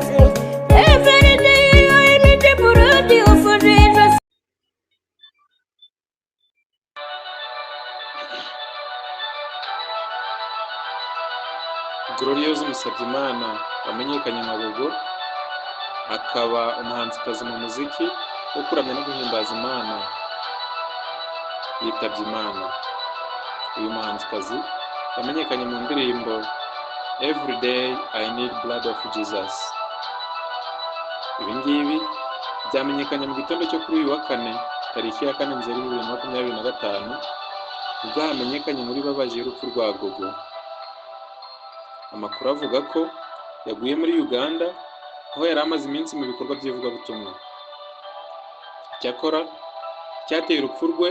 Jesus. Every day I need the blood of Jesus. Gloriose Musabyimana wamenyekanye nka Gogo, akaba umuhanzikazi mu muziki wo kuramya no guhimbaza Imana, yitabye Imana. Uyu muhanzikazi yamenyekanye mu ndirimbo Every Day I Need Blood of Jesus. Ibi ngibi byamenyekanye mu gitondo cyo kuri uyu wa kane, tariki ya 4 Nzeri 2025, ubwo hamenyekanye inkuru ibabaje y'urupfu rwa Gogo. Amakuru avuga ko yaguye muri Uganda, aho yari amaze iminsi mu bikorwa by'ivugabutumwa. Icyakora icyateye urupfu rwe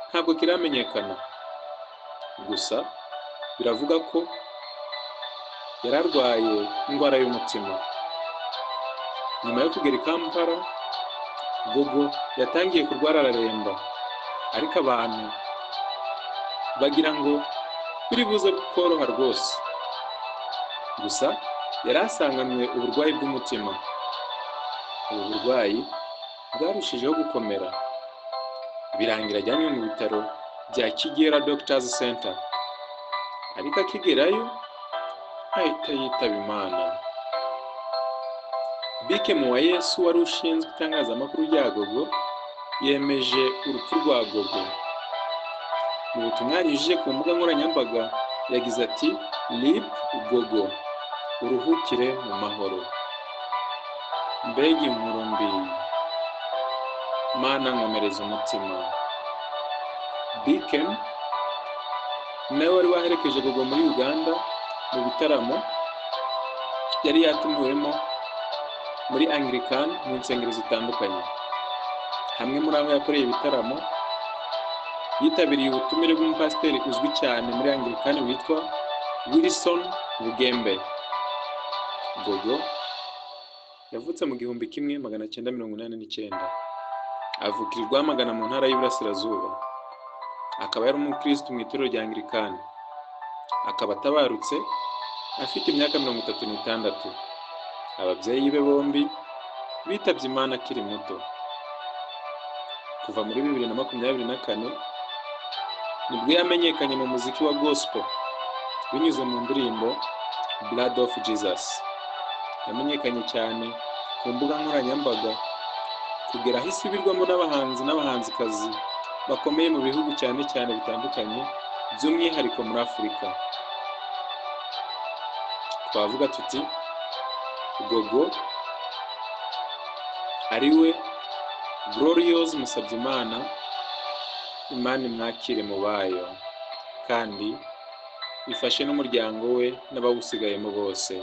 ntabwo kiramenyekana, gusa biravuga ko yari arwaye indwara y'umutima. Nyuma yo kugera i Kampala, Gogo yatangiye kurwara araremba, ariko abantu bagira ngo biri buze koroha rwose. Gusa yari asanganywe uburwayi bw'umutima. Ubu burwayi bwarushijeho gukomera, birangira ajyanywe mu bitaro bya Kigera Doctors Center, ariko akigerayo ahita yitaba Imana. Bikem Muwayesu wari ushinzwe itangazamakuru rya Gogo yemeje urupfu rwa Gogo. Mu butumwa yanyujije ku mbuga nkoranyambaga yagize ati: "RIP Gogo, uruhukire mu mahoro." Mbega inkuru mbi! Mana nkomereza umutima. Bikem nawe wari waherekeje Gogo muri Uganda mu bitaramo yari yatumiwemo muri Anglican mu nsengero zitandukanye. Hamwe muri aho yakoreye ibitaramo, yitabiriye ubutumire bw'umupasiteri uzwi cyane muri Anglican witwa Wilson Bugembe. Gogo yavutse mu 1989, avukira i Rwamagana mu ntara y'Iburasirazuba, akaba yari umukirisitu mu itorero rya Anglican, akaba atabarutse afite imyaka 36. Ababyeyi be bombi bitabye Imana akiri muto. Kuva muri 2024 nibwo yamenyekanye mu muziki wa gospel binyuze mu ndirimbo Blood of Jesus. Yamenyekanye cyane ku mbuga nkoranyambaga kugera aho isubirwamo n'abahanzi n'abahanzikazi bakomeye mu bihugu cyane cyane bitandukanye, by'umwihariko muri Afurika. Twavuga tuti Gogo, ariwe Gloriose Musabyimana, Imana imwakire mu bayo kandi ifashe n'umuryango we n'abawusigayemo bose.